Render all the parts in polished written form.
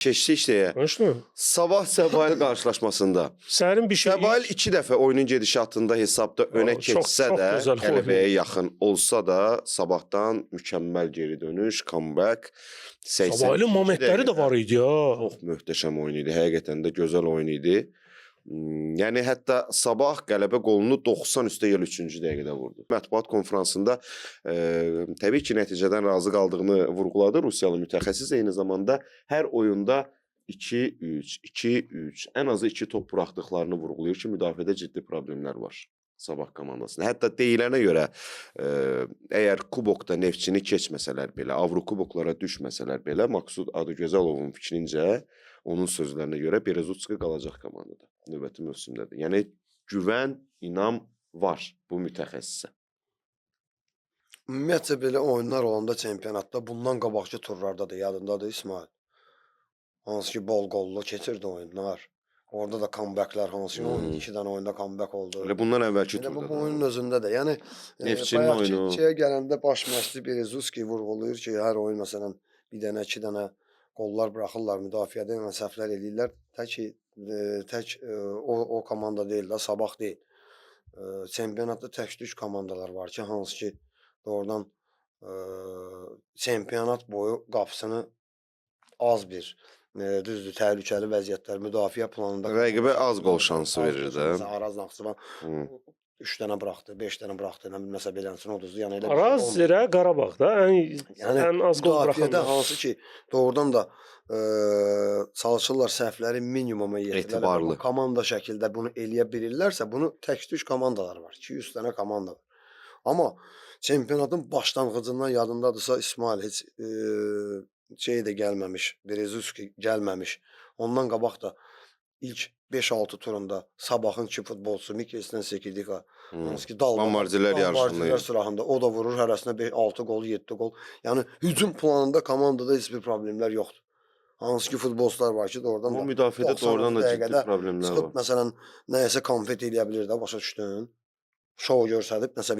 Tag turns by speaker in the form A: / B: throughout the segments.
A: Keçdik deyə.
B: Danışma.
A: Sabah Səbail qarşılaşmasında
B: Sərin bir şey
A: Səbail iki dəfə oyunun gedişatında hesabda önə
B: Aa, çox-
A: keçsə
B: çox
A: də,
B: gözəl oyun.
A: qələbəyə yaxın olsa da, sabahdan mükəmməl geri dönüş, comeback. 82-ci
B: Səbailin momentləri də
A: dəqiqədə
B: var idi ya.
A: Çox möhtəşəm oyun idi. Həqiqətən də gözəl oyun idi. Yəni hətta Sabah qələbə qolunu 90 üstə gəl 3-cü dəqiqədə vurdu. Mətbuat konfransında təbii ki, nəticədən razı qaldığını vurğuladı Rusiyalı mütəxəssis. Eyni zamanda hər oyunda 2-3, 2-3, ən azı 2 top buraxdıqlarını vurğulayır ki, müdafiədə ciddi problemlər var Sabah komandasında. Hətta deyilənə görə əgər kubokda Neftçini keçməsələr belə, Avrokuboklara düşməsələr belə, Maksud Adıgözəlovun fikrincə, onun sözlərinə görə Berezutski qalacaq komandada növbəti mövsümdə də. Yəni güvən, inam var bu mütəxəssisə.
C: Ümumiyyətcə belə oyunlar olanda çempionatda bundan qabaqki turlarda da yadındadır İsmail. Hansı ki bol qollu keçirdi oyunlar. Orada da comebacklər hansı ki oyun 2 dənə oyunda comeback oldu.
A: Elə bundan əvvəlki
C: Elə bu,
A: turda
C: bu
A: da.
C: oyunun özündə də. Yəni
A: Neftçinin
C: bayaqki
A: oyunu.
C: şeyə gələndə baş məşqçi Berezutski vurğulayır ki, hər oyun məsələn bir dənə, iki dənə qollar buraxırlar, müdafiədə yəni səhvlər eləyirlər. Tək ki, tək o komanda deyil də, Sabah deyil. Çempionatda tək-tük komandalar var ki, hansı ki doğrudan çempionat boyu qapısını az bir düzdür, təhlükəli vəziyyətlər müdafiə planında
A: Rəqibə az qol şansı
C: Az
A: verir
C: qol
A: də.
C: şansı. Araz Naxçıvan 3 dənə buraxdı, 5 dənə buraxdı, nə bilim nəsə belənsini uduzdu. Yəni elə bir şey
B: Araz
C: olmur.
B: zirə Qarabağda ən
C: Yəni
B: ən az qol
C: müdafiədə
B: buraxanlar.
C: hansı ki doğrudan da çalışırlar səhvləri minimuma yetirərlər.
A: Etibarlı.
C: Komanda şəkildə bunu eləyə bilirlərsə, bunu tək-tük komandalar var. 200 dənə komanda var. Amma çempionatın başlanğıcından yadındadırsa İsmail heç şey də gəlməmiş, Berezutski gəlməmiş. Ondan qabaq da ilk 5-6 turunda Sabahın iki futbolçusu Mikkelsen Sekidika hansı ki dalba
A: Bombardilər yarışında
C: Bombardilər
A: idi.
C: sırahında o da vurur hərəsinə 6 qol, 7 qol. Yəni hücum planında komandada heç bir problemlər yoxdur. Hansı ki futbolçular var ki, doğrudan
A: Amma
C: da
A: müdafiədə
C: 90-cı
A: doğrudan da ciddi
C: dəqiqədə
A: problemlər
C: çıxıb
A: var.
C: məsələn nəyəsə konfet eləyə bilir də, başa düşdün? Şou göstərib nəsə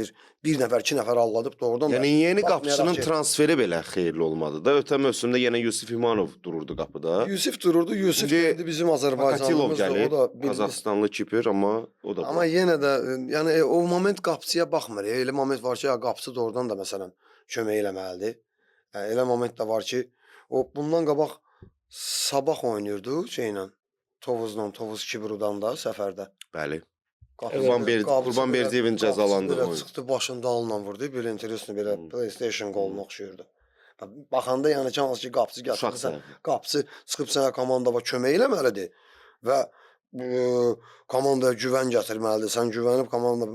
C: bir nəfər, iki nəfər alladıb doğrudan da
A: Yəni yeni
C: baxmayaraq
A: qapıçının
C: ki,
A: transferi belə xeyirli olmadı da. Ötən mövsümdə yenə Yusif İmanov dururdu qapıda.
C: Yusif dururdu. Yusif
A: İndi
C: indi bizim
A: Akatilov
C: Azərbaycanlımızdır.
A: gəlib,
C: O da bir
A: Qazaxıstanlı kiper, amma o da
C: Amma yenə də yəni o moment qapıçıya baxmır. Elə moment var ki, ya qapıçı doğrudan da məsələn kömək eləməlidir. Elə moment də var ki, o bundan qabaq Sabah oynayırdı şeylə, Tovuzla, Tovuz Kibrudan da səfərdə.
A: Bəli.
C: Qapıçı
A: Qurban
C: belə-
A: Qurban Berdiyevin
C: qapıçı
A: cəzalandığı
C: belə
A: oyun.
C: Çıxdı başını dalına vurdu. Belə interesli belə PlayStation qoluna oxşayırdı. Baxanda yəni ki, hansı ki qapıçı
A: Uşaq
C: gətirsən,
A: səhvi.
C: qapıçı çıxıb sənə komandava kömək eləməlidir və komandaya güvən gətirməlidir. Sən güvənib komanda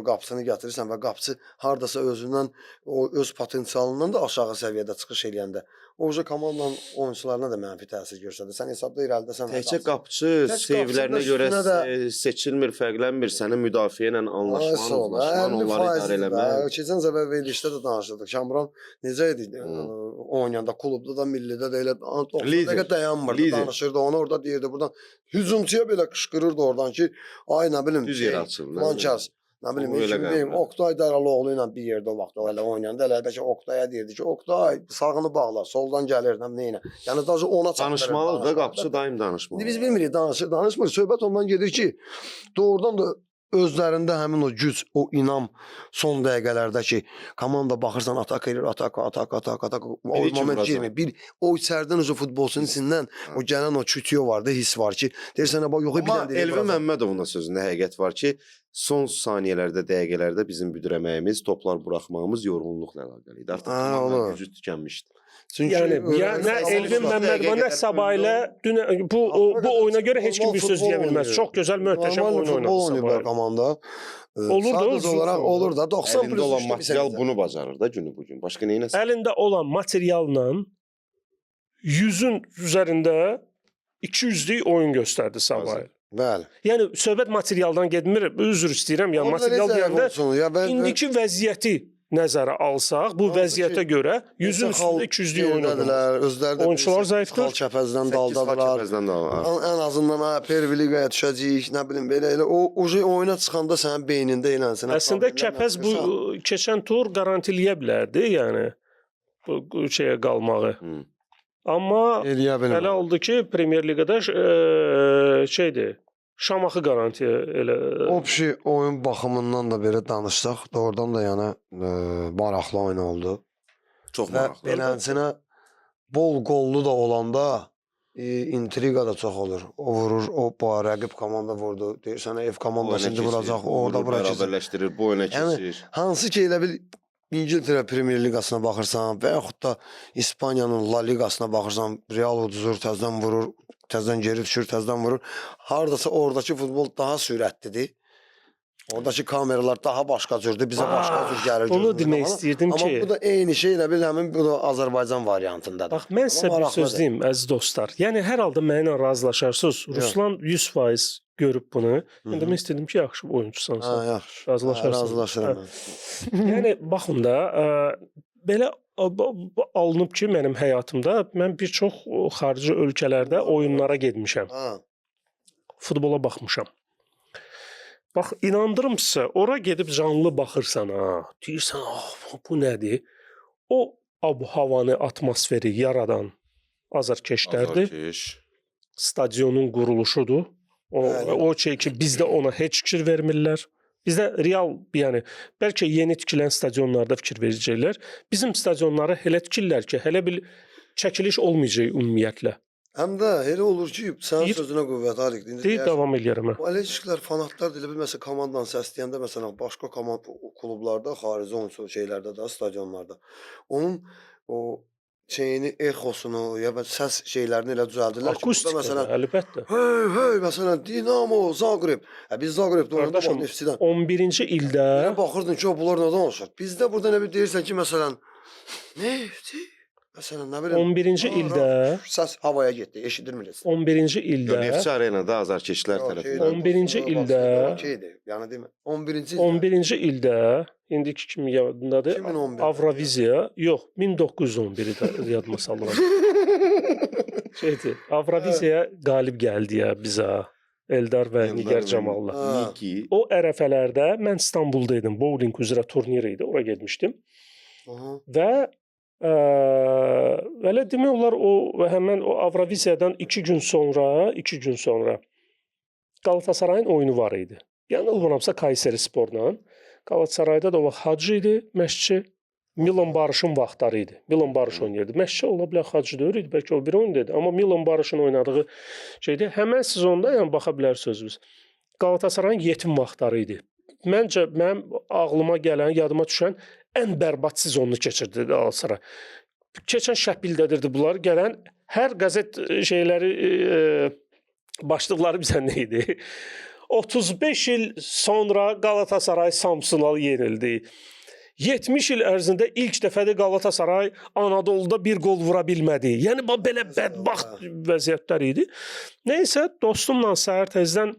C: qapısını gətirirsən və qapıçı hardasa özündən o öz potensialından da aşağı səviyyədə çıxış eləyəndə o uca komandanın oyunçularına da mənfi təsir göstərir. Sən hesabda irəlidəsən və
A: Təkcə qapıçı
C: Tək
A: sevlərinə
C: qapıçının
A: görə
C: üstünə də-
A: seçilmir, fərqlənmir. Sənin müdafiə ilə anlaşman,
C: Ay, sağ ol,
A: uzlaşman, onları idarə
C: 50%
A: eləmən.
C: də. Keçən səfər verilişdə də danışırdıq. Kamran necə idi oynayanda klubda da, millidə də elə 90
A: Lider.
C: dəqiqə dayanmırdı,
A: Lider.
C: danışırdı, onu orada deyirdi, buradan hücumçuya belə qışqırırdı oradan ki, ay nə bilim,
A: Düz
C: şey,
A: yerə açıl. nə
C: filan
A: bilim.
C: kəs, nə bilim,
A: O elə
C: kim deyim,
A: qəbul.
C: Oqtay Dərəloğlu ilə bir yerdə o vaxt o elə oynayanda elə bəlkə Oqtaya deyirdi ki, Oqtay sağını bağla, soldan gəlir, nə bilim, neylə. Yəni daha ona çatdırır.
A: Danışmalıdır da
C: danışmalı.
A: qapıçı daim danışmalıdır.
C: İndi biz bilmirik, danışır, danışmır. Söhbət ondan gedir ki, doğrudan da özlərində həmin o güc, o inam son dəqiqələrdə ki, komanda baxırsan atak eləyir, atak, atak, atak, atak. O
A: Bir iki
C: moment
A: vuracaq.
C: girmir. Bir o içəridən özü futbolçunun içindən o gələn o kütüyo var da, his var ki, deyirsən bax yox bir
A: Amma
C: dənə də
A: Elvin
C: vuracaq.
A: Məmmədovun da sözündə həqiqət var ki, son saniyələrdə, dəqiqələrdə bizim büdrəməyimiz, toplar buraxmağımız yorğunluqla əlaqəli idi. Artıq
C: Ha,
A: komandanın
C: olur.
A: gücü tükənmişdi.
C: Çünki
B: Yəni ya nə
C: öyrənirsən,
B: Elvin
C: amma
B: Məmmədova, nə
A: qədər
B: Sabahlə dünən bu o, bu oyuna görə heç kim bir söz
C: Normal
B: deyə bilməz.
C: futbol
B: Çox gözəl, möhtəşəm
C: Normal
B: oyun
C: futbol
B: oynadı
C: oynayıblar
B: Sabah.
C: komanda.
B: Olur da,
C: Sadəcə
B: uzun
C: olaraq
B: sonra.
C: olur da 90
A: Əlində
C: plus
A: olan
C: 3-də bir
A: material
C: səhv.
A: bunu bacarır da günü bu gün. Başqa nə etsin?
B: Əlində olan materialla 100-ün üzərində 200-lük oyun göstərdi Sabah.
C: Bəli.
B: Yəni söhbət materialdan getmir. Üzr istəyirəm. Yəni
C: Orada
B: material
C: necə
B: deyəndə
C: olsun? Ya mən
B: indiki vəziyyəti nəzərə alsaq, bu
C: Hansı ki,
B: vəziyyətə görə 100-ün üstündə 200-lük oyun oynadı.
C: Oynadılar. Özləri də
B: Oyunçular
C: bilirsən,
B: zəifdir.
C: Xal kəpəzdən daldadılar.
A: Kəpəzdən də var.
C: Ən azından ha Pervi liqaya düşəcəyik, nə bilim belə elə o uje oyuna çıxanda sənin beynində elənsin.
B: Əslində Kəpəz bu keçən tur qarantiləyə bilərdi, yəni bu şeyə qalmağı.
A: Hı.
B: Amma
C: Eləyə
B: elə
C: bilmərəm.
B: oldu ki, Premyer Liqada şeydir. Şamaxı qarantiya elə
C: Opşi oyun baxımından da belə danışsaq, doğrudan da yəni maraqlı oyun oldu.
A: Çox
C: Və
A: maraqlı.
C: beləsinə bol qollu da olanda intriqa da çox olur. O vurur, o bu rəqib komanda vurdu. Deyirsən ev
A: Bu
C: komandası
A: oyuna
C: indi
A: keçir,
C: vuracaq,
A: bu
C: o orada
A: vurur,
C: bura keçir.
A: Bərabərləşdirir, bu oyuna
C: Yəni-
A: keçir.
C: Hansı ki elə bil İngiltərə Premyer Liqasına baxırsan və yaxud da İspaniyanın La Liqasına baxırsan, Real uduzur, təzədən vurur, təzədən geri düşür, təzədən vurur. Hardasa oradakı futbol daha sürətlidir. Oradakı kameralar daha başqa cürdür, bizə başqa cür gəlir.
B: Onu
C: gözümüzün
B: demək
C: qabağına.
B: istəyirdim
C: Amma
B: ki,
C: bu da eyni şey elə bil həmin bu da Azərbaycan variantındadır.
B: bax mən sizə bir söz
C: maraqlıdır.
B: deyim əziz dostlar. Yəni hər halda mənimlə razılaşarsınız. Ruslan 100% görüb bunu. Mən demək istədim ki, yaxşı oyunçusan
C: Hə,
B: sən.
C: yaxşı. Hə,
B: Razılaşarsınız.
C: razılaşıram mən.
B: Yəni baxın da, belə alınıb ki, mənim həyatımda mən bir çox xarici ölkələrdə oyunlara getmişəm.
C: Hə.
B: Futbola baxmışam. Bax inandırım sizə, ora gedib canlı baxırsan ha, deyirsən, ah bu nədir? O ab-havanı, atmosferi yaradan azarkeşlərdir.
A: Azarkeş.
B: Stadionun quruluşudur. O,
C: Bəli.
B: o şey ki, bizdə ona heç fikir vermirlər. Bizdə real, yəni bəlkə yeni tikilən stadionlarda fikir verəcəklər. Bizim stadionları elə tikirlər ki, hələ bil çəkiliş olmayacaq ümumiyyətlə.
C: Həm də elə olur ki, sənin
B: Deyir-
C: sözünə qüvvət Alik. İndi
B: Deyib
C: deyərsən-
B: davam eləyirəm. Mən.
C: Bu Allerjiklər, fanatlar da elə bil məsələn komandanı səsləyəndə məsələn başqa komanda klublarda, xarici oyunçu şeylərdə də, stadionlarda onun o şeyini, exosunu ya da səs şeylərini elə düzəldirlər ki, burada
B: Akustika
C: məsələn
B: əlbəttə.
C: hey hey məsələn Dinamo Zagreb. Hə biz Zagrebdə oynadıq
B: Qardaşım,
C: Neftçidən.
B: 11-ci ildə
C: Elə baxırdın ki, o bunlar nə danışır? Bizdə burada nə bir deyirsən ki, məsələn Neftçi məsələn nə bilim
B: 11-ci
C: Aa,
B: ildə
C: səs havaya getdi, eşidilmir heç.
B: 11-ci
A: Yo,
B: ildə
A: Neftçi Arenada azarkeşlər
C: Yox,
A: tərəfindən.
C: şeydən,
B: 11-ci
C: bax,
B: ildə-
C: okeydir. Yəni demə 11-ci ildə
B: 11-ci ildə indiki kimi yadımdadır.
C: 2011.
B: Avroviziya yox, 1911-i də yadıma salıram. Şeydir, Avroviziyaya qalib gəldi ya bizə. Eldar və Nigar Camallı.
C: Ha.
A: Niki.
B: O ərəfələrdə mən İstanbulda idim. Bowling üzrə turnir idi. Ora getmişdim.
C: Aha.
B: Və belə demək olar o həmin o Avroviziyadan 2 gün sonra, 2 gün sonra Qalatasarayın oyunu var idi. Yanılmıramsa Kayseri Sporla. Qalatasarayda da o vaxt Hacı idi, məşqçi. Milan Barışın vaxtları idi. Milan Barış oynayırdı. Məşqçi ola bilər Hacı deyil idi, bəlkə o biri oynayırdı. Amma Milan Barışın oynadığı şeydi. Həmin sezonda yəni baxa bilərsiniz özünüz. Qalatasarayın yetim vaxtları idi. Məncə mənim ağlıma gələn, yadıma düşən ən bərbad sezonunu keçirdi Qalatasaray. Keçən şəpildədirdi bunlar. Gələn hər qəzet şeyləri başlıqları bizə nə idi? 35 il sonra Qalatasaray Samsuna yenildi. 70 il ərzində ilk dəfədir Qalatasaray Anadoluda bir qol vura bilmədi. Yəni bax belə bədbəxt vəziyyətlər idi. Nəysə dostumla səhər tezdən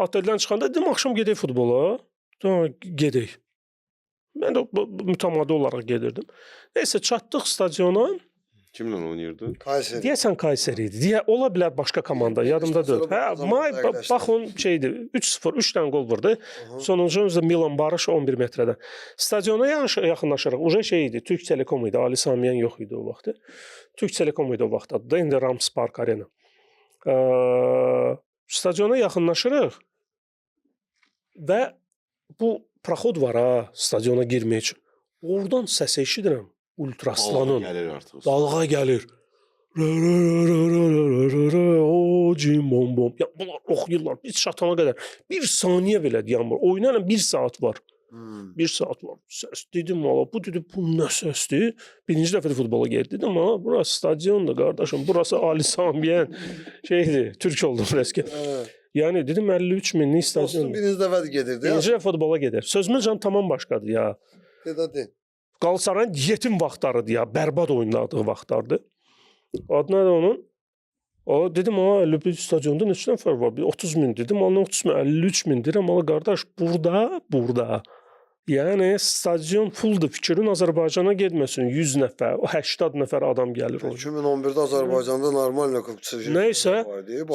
B: oteldən çıxanda dedim axşam gedək futbola. Ha, gedək. Mən də mütəmadi olaraq gedirdim. Nəysə çatdıq stadiona.
A: Kimlə oynayırdı?
C: Kayseri.
B: Deyəsən Kayseri idi. Deyə ola bilər başqa komanda, yadımda deyil.
C: Sonra
B: Hə,
C: zaman
B: may
C: dəqiqləşdi.
B: bax onun şeydi 3-0, 3 dənə qol vurdu.
C: Aha.
B: Sonuncu da Milan Barış 11 metrədən. Stadiona yaxınlaşırıq. Uje şey idi, Türk Telekom idi. Ali Samiyan yox idi o vaxt. Türk Telekom idi o vaxt adı da. İndi Rams Park Arena. Stadiona yaxınlaşırıq və bu proxod var ha, stadiona girmək üçün. Oradan səs eşidirəm. Ultraslanın.
A: Gəlir artıq.
B: Dalğa gəlir. Rı rı rı rı rı rı rı rı rı, o cim bom bom. Ya bunlar oxuyurlar. Biz çatana qədər bir saniyə belə dayanmır. Oyuna hələ bir saat var.
C: Hmm.
B: Bir saat var. Səs dedim valla bu dedi bu nə səsdir? Birinci dəfə də futbola getdi. Dedim ha burası stadiondur qardaşım. Burası Ali Samiyen şeydir. Türk oldum rəsmi.
C: Hə.
B: Yəni dedim 53 minlik
C: Dostum
B: stadion.
C: birinci dəfədir gedirdi.
B: Birinci dəfə futbola gedir. Sözümün can tamam başqadır ya.
C: Dedi, dedi.
B: Qalatasarayın yetim vaxtlarıdır ya, bərbad oynadığı vaxtlardır. Adı nədir onun? O dedim ha elə bir stadionda neçə nəfər var? Bir 30 min dedim. Ana 30 min, 53 min deyirəm. Ala qardaş burada. Yəni stadion fulldur. Fikrin Azərbaycana getməsin. 100 nəfər, 80 nəfər adam gəlir ora.
C: 2011-də Azərbaycanda normal
B: Nəysə,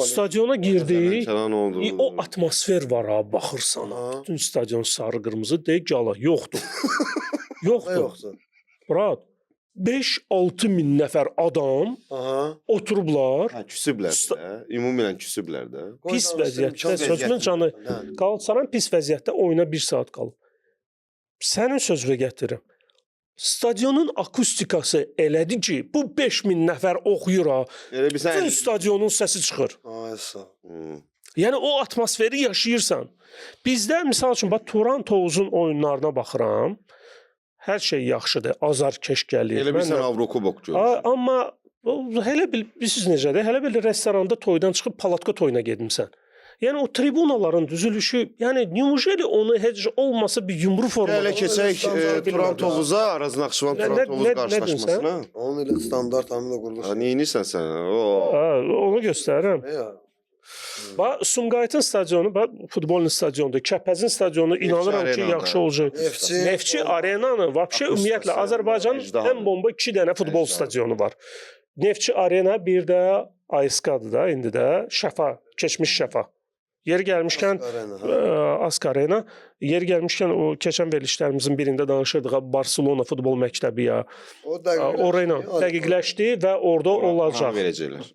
B: Stadiona girdik.
A: Lənkəran oldu.
B: O atmosfer var ha, baxırsan.
C: Aha.
B: Bütün stadion sarı qırmızı deyil, gala yoxdur. Yoxdur.
C: Yoxdur.
B: Brad. 5-6 min nəfər adam
C: Aha.
B: oturublar.
A: Hə, küsüblər də. Ümumən küsüblər də.
C: Qoy
B: Pis
C: danışsın,
B: vəziyyətdə,
C: imkan
B: sözümün
C: vəziyyəti.
B: canı.
C: Hə.
B: Qalatasaray pis vəziyyətdə oyuna 1 saat qalıb. Sənin sözünə gətirirəm. Stadionun akustikası elədir ki, bu 5000 nəfər oxuyur ha.
A: Elə bilsən
B: Bütün stadionun səsi çıxır.
C: Ay sağ ol.
A: Hı.
B: Yəni o atmosferi yaşayırsan. Bizdə misal üçün bax Turan Tovuzun oyunlarına baxıram. Hər şey yaxşıdır. Azarkeş gəlir.
A: Elə bilsən
B: Mən də-
A: Avrokubok
B: A,
A: görürsən.
B: amma o hələ bil bilirsiniz necədir? Hələ bil restoranda toydan çıxıb palatka toyuna getmisən. Yəni o tribunaların düzülüşü, yəni neujeli onu heç olmasa bir yumru formada.
A: Hələ keçək
C: Standart
A: Turan
C: bilmirəm.
A: Tovuza, Araz Naxçıvan
B: Nə-
A: Turan
B: nə-
A: Tovuz
B: nə- nə
A: qarşılaşmasına.
C: Onun elə standart həmin o quruluş.
A: Ha, Neynirsən sən? O.
B: Ha, onu göstərirəm.
C: Ya.
B: Bax Sumqayıtın stadionu, bax futbolun stadionudur. Kəpəzin stadionu inanıram ki,
A: Arenada.
B: yaxşı olacaq.
C: Neftçi.
B: Neftçi Arenanı vəbşə
A: Akustikası,
B: ümumiyyətlə Azərbaycanın
A: əjdaha.
B: ən bomba 2 dənə futbol
A: Əjdaha.
B: stadionu var. Neftçi Arena bir də ASK-dır da indi də Şəfa, keçmiş Şəfa. Yeri gəlmişkən
C: Arena, hə.
B: Ask Arena. Yeri gəlmişkən o keçən verilişlərimizin birində danışırdıq ha, Barselona futbol məktəbi ya.
C: O dəqiqləşdi.
B: Orayla dəqiqləşdi və orada
A: Oranı
B: olacaq.
A: verəcəklər.